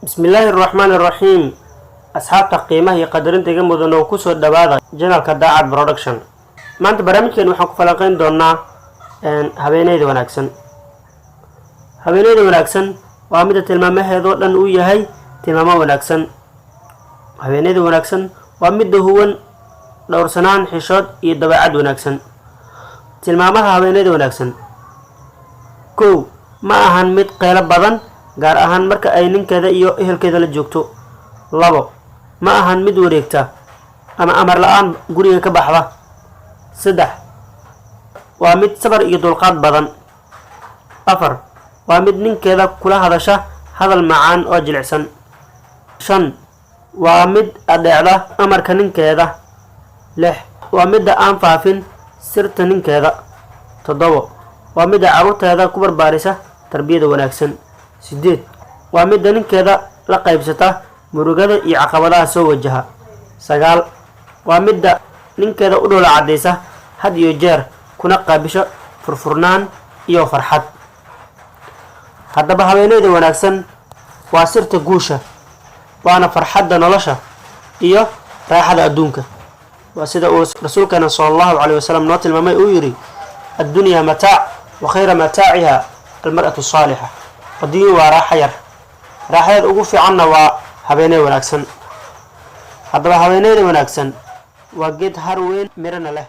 Bismillaahi raxmaani raxiim. Asxaabta qiimaha iyo qadarinta iga mudan oo kusoo dhawaada channelka Daacad Production. Maanta barnaamijkeen waxaan ku falanqeyn doonaa habeeneyda wanaagsan. Habeeneyda wanaagsan waa mida tilmaamaheedoo dhan uu yahay tilmaamo wanaagsan. Habeeneyda wanaagsan waa midda huwan dhowrsanaan, xishood iyo dabeecad wanaagsan. Tilmaamaha habeeneyda wanaagsan: 1, ma ahan mid qeylo badan, gaar ahaan marka ay ninkeeda iyo ehelkeeda la joogto. 2, ma ahan mid wareegta ama amar la-aan guriga ka baxda. 3, waa mid sabar iyo dulqaad badan. 4, waa mid ninkeeda kula hadasha hadal macaan oo jilicsan. 5, waa mid adeecda amarka ninkeeda. 6, waa midda aan faafin sirta ninkeeda. 7, waa midda carruurteeda ku barbaarisa tarbiyada wanaagsan. 8, waa midda ninkeeda la qaybsata murugada iyo caqabadaha soo wajaha. 9, waa midda ninkeeda u dhoola caddaysa had iyo jeer, kuna qaabisho furfurnaan iyo farxad. Haddaba, haweeneyda wanaagsan waa sirta guusha, waana farxadda nolosha iyo raaxada adduunka. Waa sida uu rasuulkeena sala Allahu caleyh wasalam noo tilmaamay, uu yidhi: "Addunyaa mataac wa khayra mataaciha almar'atu asaalixa." Adduunyu waa raaxo yar, raaxadeed ugu fiicanna waa habeeney wanaagsan. Haddaba, haweeneyda wanaagsan waa geed har weyn, mirana leh.